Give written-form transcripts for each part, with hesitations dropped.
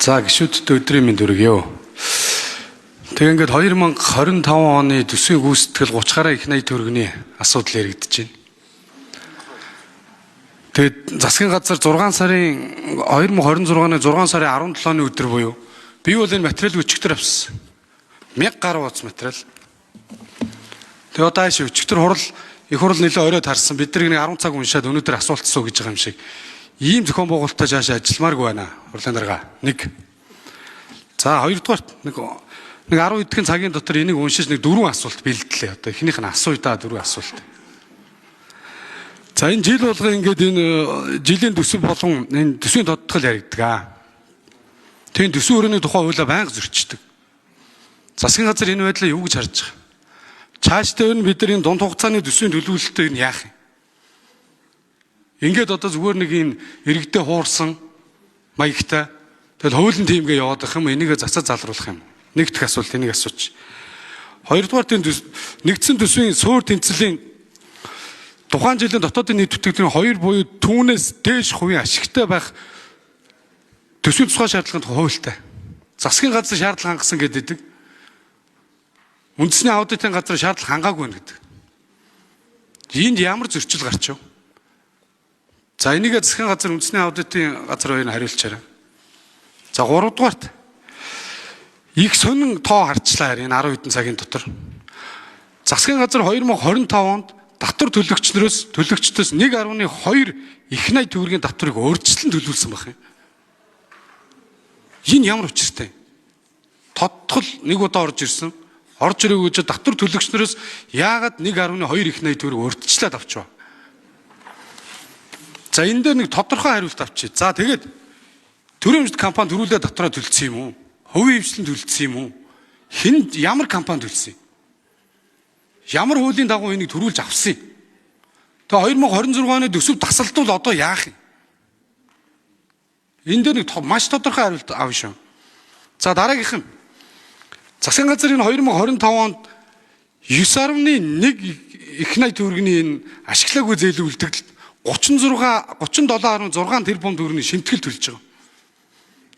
За гишүүдд өдрийн мэнд хүргье. Тэг ингээд 2025 оны төсвийн гүйцэтгэл 30 гаруй их 80 төгрөгийн асуудал яригдж байна. Тэгээд засгийн газар 6 сарын 2026 оны 6 сарын 17-ны өдөр буюу би бол энэ материалыг өчигдөр авсан. 1000 гаруй хуудас материал. Тэгээ одоо ааш өчигдөр хурал их хурал нэлээ орой тарсан. Бид нар нэг 10 цаг уншаад өнөөдөр асуулт асуу гэж байгаа юм шиг. Ийм зохион байгуулалттай цааш ажилламааргүй байна. Хурлын дарга. Нэг. За хоёрдугаарт нэг нэг 10 хэдхэн цагийн дотор энийг уншиж нэг дөрвөн асуулт бэлдлээ. Одоо эхнийх нь асууя да дөрвөн асуулт. За энэ жил болго ингээд энэ жилийн төсөв болон энэ төсвийн тодтгол яригддаг аа. Тийм төсвийн өрөөний тухай хуулиа байнга зөрчдөг. Засгийн газар энэ байдлаа юу гэж харж байгаа? Цаашдаа ер нь бид нар энэ дунд хугацааны төсвийн төлөвлөлтөд ер нь яах юм? Ингээд одоо зүгээр нэг юм иргэдээ хуурсан маягтай тэгэл хуулийн тиймгээ яваад байх юм, энийг засаж залруулах юм. Нэг дэх асуулт энийг асууч. Хоёрдугаар тийм нэгдсэн төсвийн суур тэнцлийн тухайн жилийн дотоодын нийт бүтээгдэхүүний 2 буюу түүнээс дээш хувийн ашигтай байх төсвийн тусгай шаардлагын тухай хуультай. Засгийн газар шаардлага хангасан гэдэг. Үндэсний аудитын газар шаардлага хангаагүй байна гэдэг. Энд ямар зөрчил гарч вэ? За энийг засгийн газар, үндэсний аудитын газар хоёрыг хариулчаарай. За гуравдугаарт их сонин тоо харчлаа энэ 10 хэдэн цагийн дотор. Засгийн газар 2025 онд татвар төлөгчнөрөөс төлөгчдөөс 1.2 их 80 төгрөгийн татварыг өөрчлөн төлүүлсэн байх юм. Энэ ямар учиртай? Тодтол нэг удаа орж ирсэн. Орж ирээгүй ч татвар төлөгчнөрөөс яагаад 1.2 их 80 төгрөг өөрчлөлт авчваа? За энэ дээр нэг тодорхой хариулт авчи. За тэгээд төрийн хэмжит компани төрүүлээ дотроо төлсөн юм уу? Хувийн хвшлэн төлсөн юм уу? Хэн ямар компани төлсөн юм? Ямар хуулийн дагуу энийг төрүүлж авсан юм? Тэгээ 2026 оны төсөв тасалдвал одоо яах юм? Энэ дээр нэг маш тодорхой хариулт авна шүү. За дараагийнх нь засгийн газар энэ 2025 онд 9.1 их 80 төгрөгийн энэ ашиглаагүй зээлийн үлдэгдэлд 36 37.6 тэрбум төгрөгийн шимтгэл төлж байгаа.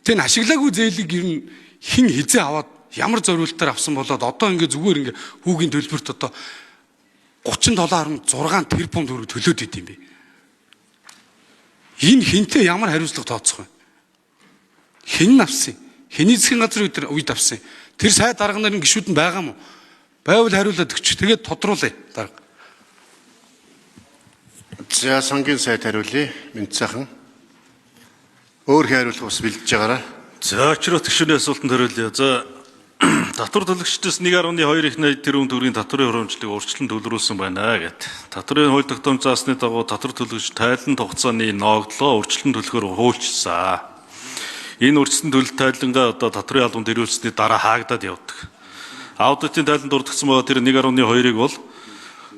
Тэр нь ашиглаагүй зээлийг ер нь хэн хизээ аваад ямар зориултаар авсан болоод одоо ингээ зүгээр ингээ хүүгийн төлбөрт одоо 37.6 тэрбум төгрөг төлөөд идэм бэ? Энэ хинтээ ямар хариуцлага тооцох вэ? Хэн нь авсан? Хэний засгийн газрын үед авсан? Тэр сайд дарга нарын гишүүд нь байгаа мó? Байвал хариулаад өгч. Тэгээд тодруулъя дарга. За сангийн сайд хариулъя. Мэнд сайхан. Өөр хэн хариулах бас бэлдэж байгаарай. За очроо тгшүүний асуултанд хариулъя. За татвар төлөгчдөөс 1.2 их 80 тэрбум төгрөгийн татварын хуримтлалыг урьдчилан төлөрүүлсэн байна гэд. Татварын хууль тогтоомж заасны дагуу татвар төлөгч тайлан хугацааны ногдлоо урьдчилан төлөхөөр хуульчилсан. Энэ урьдчилан төлөлт тайлангаа одоо татварын албанд ирүүлсэний дараа хаагдаад явдаг. Аудитын тайланд дурдгдсан байгаа тэр 1.2-ыг бол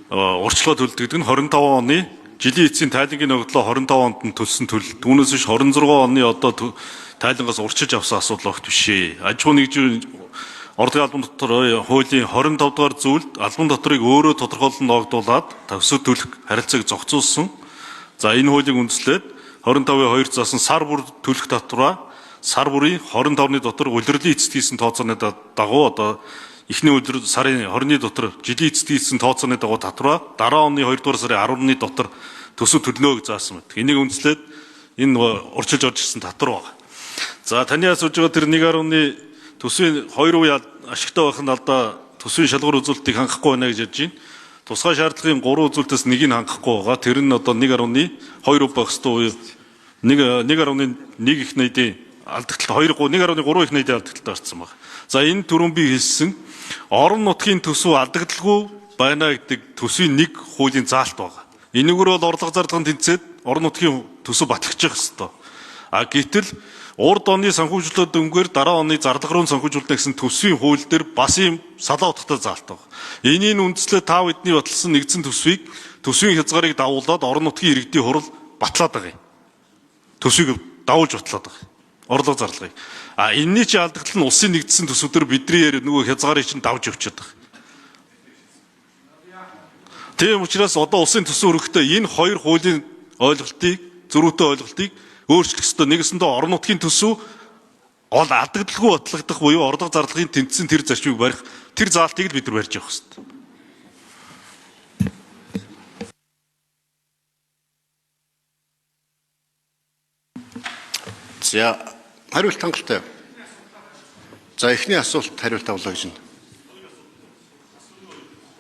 урьдчилгаа төлөлт гэдэг нь 25 оны жилийн эцсийн тайлангийн ногдлоо 25 онд нь төлсөн төлөлт. Түүнээс биш 26 оны одоо тайлангаас урьдчилж авсан асуудал огт биш ээ. Аж ахуйн нэгжийн орлогын албан дотор хуулийн 25 дугаар зүйлд албан дотрыг өөрөө тодорхойлон ногдуулаад төсөв төлөх харилцааг зохицуулсан. За энэ хуулийг үндэслээд 25-ын 2 заасан сар бүр төлөх татвараа сар бүрийн 25-ны дотор улирлын эцэст хийсэн тооцооны дагуу одоо эхний улирал сарын 20-ны дотор жилийн эцэст хийсэн тооцооны дагуу татвараа дараа оны 2 дугаар сарын 10-ны дотор төсөв төлнө гэж заасан мэт. Энийг үндэслээд энэ урьдчилж орж ирсэн татвар байна. За таны асууж байгаа тэр 1.1 төсвийн 2 үе ашигтай байх нь алдаа төсвийн шалгуур үзүүлэлтийг хангахгүй байна гэж ярьж байна. Тусгай шаардлагын 3 үзүүлэлтээс нэгийг хангахгүй байгаа. Тэр нь одоо 1.2 байх ёстой үе 1.1 их 80-ийн алдагдлал 2 1.3 их 80-ийн алдагдлалд гарсан байна. За энэ түрүүн би хэлсэн орон нутгийн төсөв алдагдalгүй байна гэдэг төсвийн нэг хуулийн заалт байна. Энэгээр бол орлого зарлагын тэнцээд орон нутгийн төсөв батлагдчих ёстой. А гэтэл урд оны санхүүжүүлэлт өнгөөр дараа оны зарлага руу санхүүжүүлнэ гэсэн төсвийн хууль дээр бас ийм салаа утгатай заалт байна. Энийг үндэслээ та бидний баталсан нэгдсэн төсвийг төсвийн хязгаарыг дагуулад орон нутгийн иргэдийн хурал батлаад байгаа юм. Төсвийг дагуулж батлаад байгаа. Орлого зарлагыг. А энэний чи алдагдал нь улсын нэгдсэн төсвдөр бидний нөгөө хязгаарыг чинь давж явчихад байгаа. Тийм учраас одоо улсын төсөв өргөхдөө энэ хоёр хуулийн ойлголтыг, зөрүүтэй ойлголтыг өөрчлөх ёстой. Нэгэсэндээ орон нутгийн төсөв Гол алдагдлгүй батлагдах буюу орлого зарлагын тэнцсэн тэр зарчмыг барих тэр заалтыг л бид нар барьж явах хэрэгтэй. За хариулт хангалттай. За эхний асуулт хариулт авлаа гэж байна.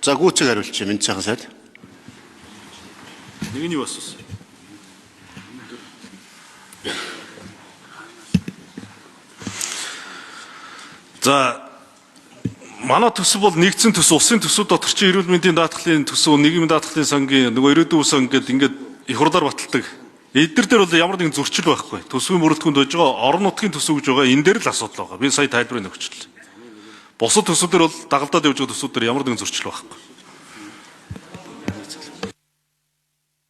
За гүйцэг хариулчих мэнд сайхан сайд. Нэг нь юу асуусан? За манай төсөв бол нэгдсэн төсөв, улсын төсөв дотор чинь эрүүл мэндийн даатгалын төсөв, нийгмийн даатгалын сангийн нөгөө ирээдүйн ус сан гэдэг ингээд их хурлаар баталдаг. Эдгээр дээр бол ямар нэгэн зөрчил байхгүй. Төсвийн бүрэлдэхүүнд байж байгаа орон нутгийн төсөв гэж байгаа энэ дээр л асуудал байгаа. Би сая тайлбарыг өгчлээ. Бусад төсөв дээр бол дагалдаад явж байгаа төсөв дээр ямар нэгэн зөрчил байхгүй.